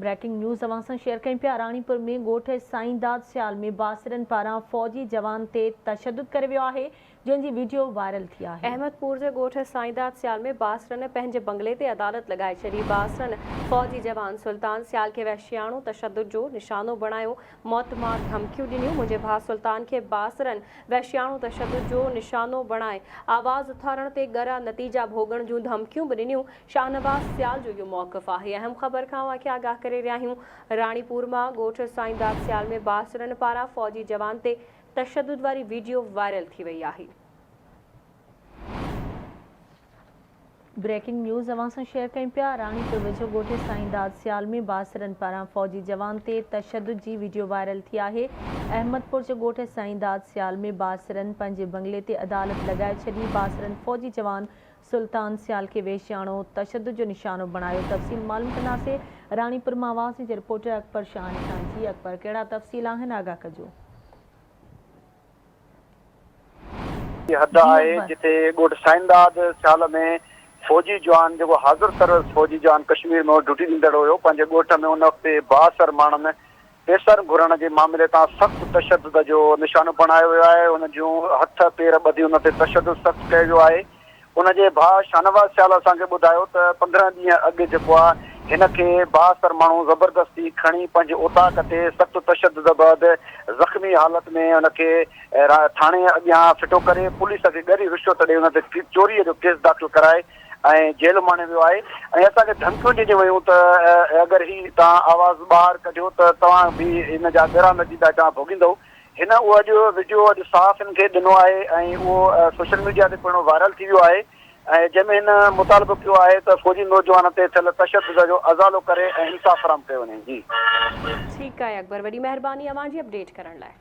Breaking news اوهان سان share ڪيون پيا راڻيپور ۾ ڳوٺ سائينداد سيال ۾ بااثرن پاران فوجي جوان تي تشدد ڪري ويو آهي جنهن جي ويڊيو وائرل ٿي آهي. احمد پور جي ڳوٺ سائينداد سيال ۾ بااثرن پنهنجي بنگلي تي عدالت لڳائي ڇڏي بااثرن فوجي جوان سلطان سيال کي وحشياڻو تشدد جو نشانو بڻايو موتمار ڌمڪيون ڏنيون، منهنجي ڀاء سلطان کي بااثرن وحشياڻو تشدد جو نشانو بڻائي آواز اٿارڻ تي ڳرا نتيجا ڀوڳڻ جون ڌمڪيون به ڏنيون، شاهنواز سيال جو اهو موقف آهي. اهم خبر کان اوهان کي آگاهه ڪري رهيا آهيون، راڻيپور مان ڳوٺ سائينداد سيال ۾ بااثرن پاران فوجي جوان تي تشدد واري ويڊيو وائرل ٿي وئي آهي. بريڪنگ نيوز اوهان سان شيئر ڪيون پيا راڻيپور ويجهو ڳوٺ سائين داد سيال ۾ بااثرن پاران فوجي جوان تي تشدد جي ويڊيو وائرل ٿي آهي احمد پور جي ڳوٺ سائين داد سيال ۾ بااثرن پنهنجي بنگلي تي عدالت لڳائي ڇڏي بااثرن فوجي جوان سلطان سيال کي وحشياڻو تشدد جو نشانو بڻايو تفصيل معلوم ڪنداسين راڻيپور مان آواز جي رپورٽر اڪبر شاهاڻي سان جي اڪبر ڪهڙا تفصيل آهن آگاهه ڪجو. جي حد آهي جتي ڳوٺ سائينداد سيال ۾ فوجي جوان جيڪو حاضر سروس فوجي جوان ڪشمير ۾ ڊيوٽي ڏيندڙ هيو پنهنجي ڳوٺ ۾ ان وقت بااثر ماڻهن پيسر گهرڻ جي معاملي تان سخت تشدد جو نشانو بڻايو ويو آهي ان جون هٿ پير ٻڌي ان تي تشدد سخت ڪيو ويو آهي ان جي ڀاء شاهنواز سيال اسان کي ٻڌايو ته 15 ڏينهن اڳ جيڪو آهي هن کي بااثر ماڻهو زبردستي کڻي پنهنجي اوطاق تي سخت تشدد بعد زخمي حالت ۾ ان کي ٿاڻي اڳيان ڦٽو ڪري پوليس کي ڳري رشوت ڏئي ان تي چوري جو ڪيس داخل ڪرائي ۽ جيل اماڻيو ويو آهي ۽ اسان کي ڌمڪيون ڏنيون ويون ته اگر هي توهان آواز ٻاهر ڪڍيو ته توهان به ان جا ڳرا نتيجا توهان ڀوڳيندؤ. هن اهو اڄ وڊيو اڄ صحافين کي ڏنو آهي ۽ اهو سوشل ميڊيا تي پڻ وائرل ٿي ويو آهي ۽ جنهن ۾ هن مطالبو ڪيو آهي ته فوجي نوجوان تي ٿيل تشدد جو ازالو ڪري ۽ انصاف فراهم ڪيو وڃي. جي. ٺيڪ آهي اڪبر وڏي مهرباني اوهان جي اپڊيٽ ڪرڻ لاء.